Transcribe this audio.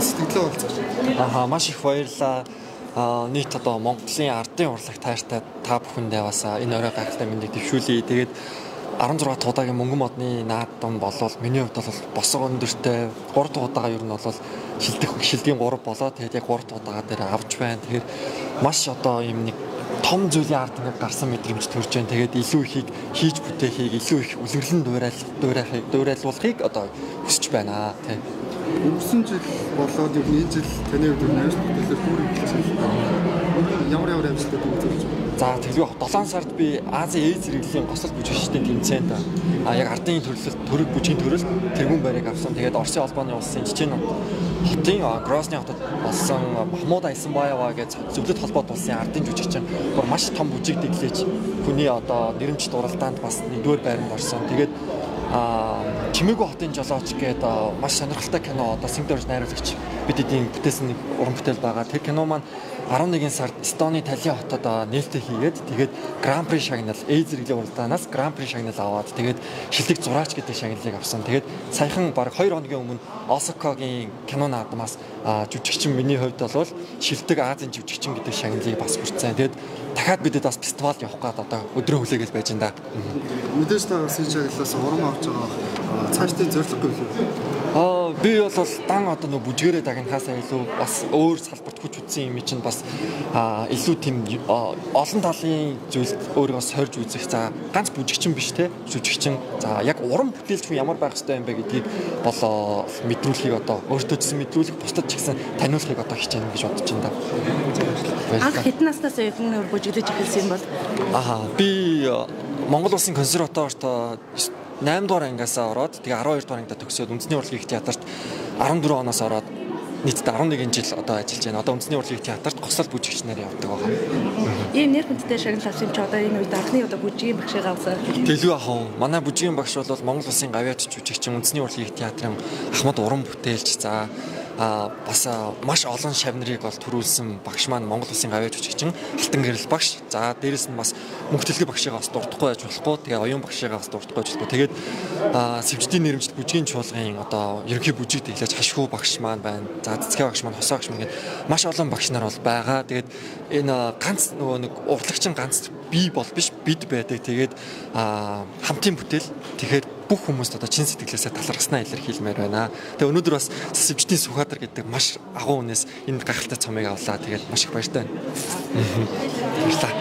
Сэтгэлээ болцооч. Аха, маш их баярлалаа. Нийт одоо Монголын ардын урлаг тайртай та бүхэндээ бас энэ орой гайхалтай мэндийг дэвшүүлье. Тэгээд 16 дахь удаагийн мөнгөн модны наадам болвол миний хувьд бол босго өндөртэй 3 дахь удаага ер нь бол шилдэх шилдгийн 3 болоо. Тэгээд яг 3 дахь удаага дээр авч байна. Тэгэхээр маш одоо юм нэг том зүйлийн ард ингээд гарсан мэдрэмж төрж байна. Тэгээд илүү ихийг хийж бүтээхийг, илүү их үлгэрлэн дуурайлуулахыг одоо хүсэж байна. Тэ. Өнгөрсөн жил болоод ер нь энэ жил таны хувьд ер нь амжилт бүтээлээр дүүрэн эхэлсэн. Ямар ямар амжилтууд үзүүлж байна? За, тэгэлгүй яг 7 сард би Азийн Э зэрэглэлийн госол бүжигчдийн тэмцээнд яг ардын төрлөлт төрөг бүжгийн төрөлд тэргүүн байрыг авсан. Тэгээд Оросын холбооны улсын Чечен хотын Грозны хотод болсон Махмуд Айсанбаева гэж зөвлөлт холбоот улсын ардын жүжигчин бүр маш том бүжиг дэглэж хүний одоо нэрэмжит уралдаанд бас нэгдүгээр байранд орсон. Тэгээд Чимээгүй хотын жолооч гэдэг маш сонирхолтой кино одоо Сингдорж найруулагч бид эдийн бүтээсэн нэг уран бүтээл байгаа. Тэр кино маань 11 сард Эстоны Талын хотод нээлттэй хийгээд, тэгээд Гран При шагнал, Э зэрэглэлийн уралдаанаас Гран При шагнал аваад, тэгээд шилдэг зураач гэдэг шагналыг авсан. Тэгээд саяхан бараг 2 хоногийн өмнө Осакагийн кино наадмаас жүжигчин миний хувьд бол шилдэг Азийн жүжигчин гэдэг шагналыг бас хүртсэн. Тэгээд дахиад бидэд бас фестивал явах гээд одоо өдрөө хүлээгээл байж энэ да. Мэдээж та бас энэ шагналаас урам авч байгаа. Цаашдын зорилго гэвэл юу? Би бол дан одоо нөө бүжгээрээ дагнахаасаа илүү бас өөр салбарт хүч үзсэн юм чинь бас илүү тийм олон талын зүйлд өөрийгөө сорж үзэх. За, ганц бүжигчин биш те, жүжигчин. За, яг уран бүтээлч хүн ямар байх ёстой юм бэ гэдгийг бол мэдрүүлэхийг одоо өөртөө ч гэсэн мэдрүүлэх, бусдад ч гэсэн таниулахыг одоо хичээнэ гэж бодож байна да. Анх хэдэн наснаас ер нь бүжиглэж эхэлсэн юм бол? Аа, би Монгол Улсын консерваторт 8 дугаар ангиасаа ороод, тэгээ 12 дугаар ангидаа төгсөөд, үндэсний урлагийн театрт 14 оноос ороод нийтдээ 11 жил одоо ажиллаж байна. Одоо үндэсний урлагийн театрт госол бүжигчнээр явдаг байгаа. Ийм нэр хүндтэй шагнал авсан юм чи одоо энэ үед анхны одоо бүжгийн багшийг авсан. Дэлгүй ах уу. Манай бүжгийн багш бол Монгол Улсын гавьяач жүжигчин, үндэсний урлагийн театрын ахмад уран бүтээлч, за бас маш олон шав нарыг бол төрүүлсэн багш маань Монгол Улсын гавьяач жүжигчин Алтан гэрэл багш. За, дээрэс нь бас мөнх дэлгэр багшигаа бас дурдахгүй байж болохгүй. Тэгээ оюун багшигаа бас дурдахгүй байж болохгүй. Тэгээд сэвждийн нэрмжит бүжгийн чуулгын одоо ерөнхий бүжиг дэглэж хашгүй багш маань байна. За, цэцгээ багш маань, хосоо багш маань гээд маш олон багш нар бол байгаа. Тэгээд энэ ганц нөгөө нэг урлагчин ганц би бол биш, бид байдаг. Тэгээд хамтын бүтээл. Тэгэхээр бүх хүмүүст одоо чин сэтгэлээсээ талархснаа илэрхийлмээр байна. Тэгээ өнөөдөр бас Сэвждийн Сүхбаатар гэдэг маш агуу хүнээс энэ гайхалтай цомыг авлаа. Тэгээд маш их баяртай байна. Баярлалаа.